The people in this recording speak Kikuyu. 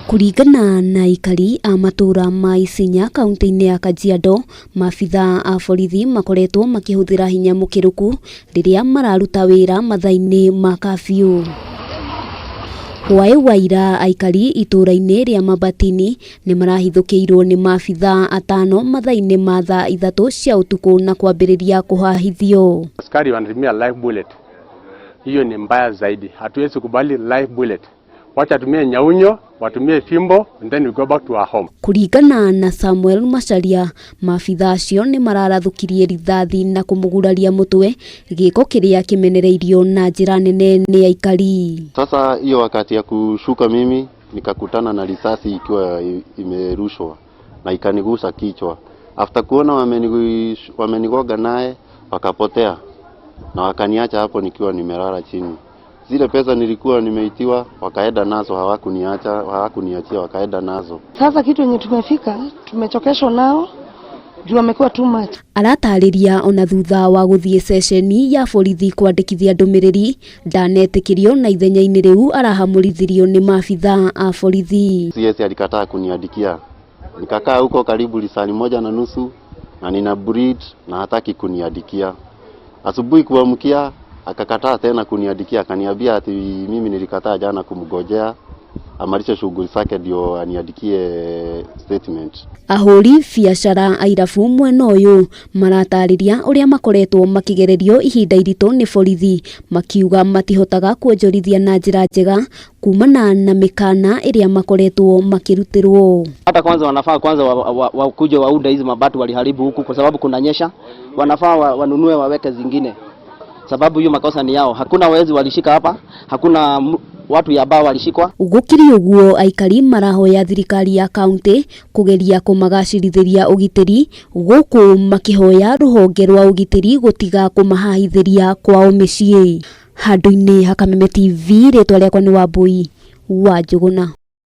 Kũringana na aikari a matũra ma Isinya kaunti-inĩ ya Kajiado, maabithaa a borithi makoretwo makĩhũthĩra hinya mũkĩrũku rĩrĩa mararuta wĩra mathaa-inĩ ma kabiũ. Hwaĩ wa ira aikari itũra-inĩ rĩa Mabatini nĩ marahithũkĩirwo nĩ maabithaa atano mathaa-inĩ ma thaa 3 cia ũtukũ na kwambĩrĩria kũhahithio. Askari wanatumia live bullet, hiyo ni mbaya zaidi. Hatuwezi kubali live bullet. Wacha watumie nyaunyo, watumie fimbo and then we go back to our home. Kũringana na Samuel Macharia, maabithaa acio nĩ mararathũkirie rithathi na kũmũguraria mũtwe, gĩko kĩrĩa kĩmenereirio na njĩra nene nĩ aikari. Sasa hiyo wakati ya kushuka mimi nikakutana na risasi ikiwa imerushwa na ikanigusa kichwa. After kuona wamenigonga naye wakapotea na wakaniacha hapo nikiwa nimelala chini. Zile pesa nilikuwa nimeitiwa wakaenda nazo, hawakuniacha, hawakuniachia, wakaenda nazo. Sasa kitu yenye tumefika, tumechokeshwa nao juu wamekuwa too much. Aratarĩria ona thutha wa gũthiĩ ceceni ya borithi kwandĩkithia ndũmĩrĩri ndanetĩkĩrio na ithenya-inĩ rĩu arahamũrithirio nĩ maabithaa a borithi. CS alikataa kuniandikia. Nikakaa huko karibu lisali moja na nusu na nina bleed na hataki kuniandikia. Asubuhi kuamkia akakataa tena kuniandikia, akaniambia ati mimi nilikataa jana kumgojea amalize shughuli zake ndio aniandikie statement. Ahũri biacara a irabu mwena ũyũ maratarĩria ũrĩa makoretwo makĩgererio ihinda iritũ nĩ borithi, makiuga matihotaga kuonjorithia na njĩra njega kumana na mĩkana ĩrĩa makoretwo makĩrutĩrwo. Hata kwanza wanafaa kwanza wakuje wa waunde hizi mabati waliharibu huku, kwa sababu kunanyesha. Wanafaa wanunue waweke zingine, sababu hiyo makosa ni yao. Hakuna wezi walishika hapa, hakuna watu ya baa walishikwa. Gũkĩrĩ ũguo, aikari marahoya thirikari ya kaunti kũgeria kũmagacĩrithĩria ũgitĩri, gũkũ makĩhoya rũhonge rwa ũgitĩri gũtiga kũmahahithĩria kwao mĩciĩ. Handũ-inĩ ha Kameme TV, rĩtwa rĩakwa nĩ Wambui wa Njũgũna.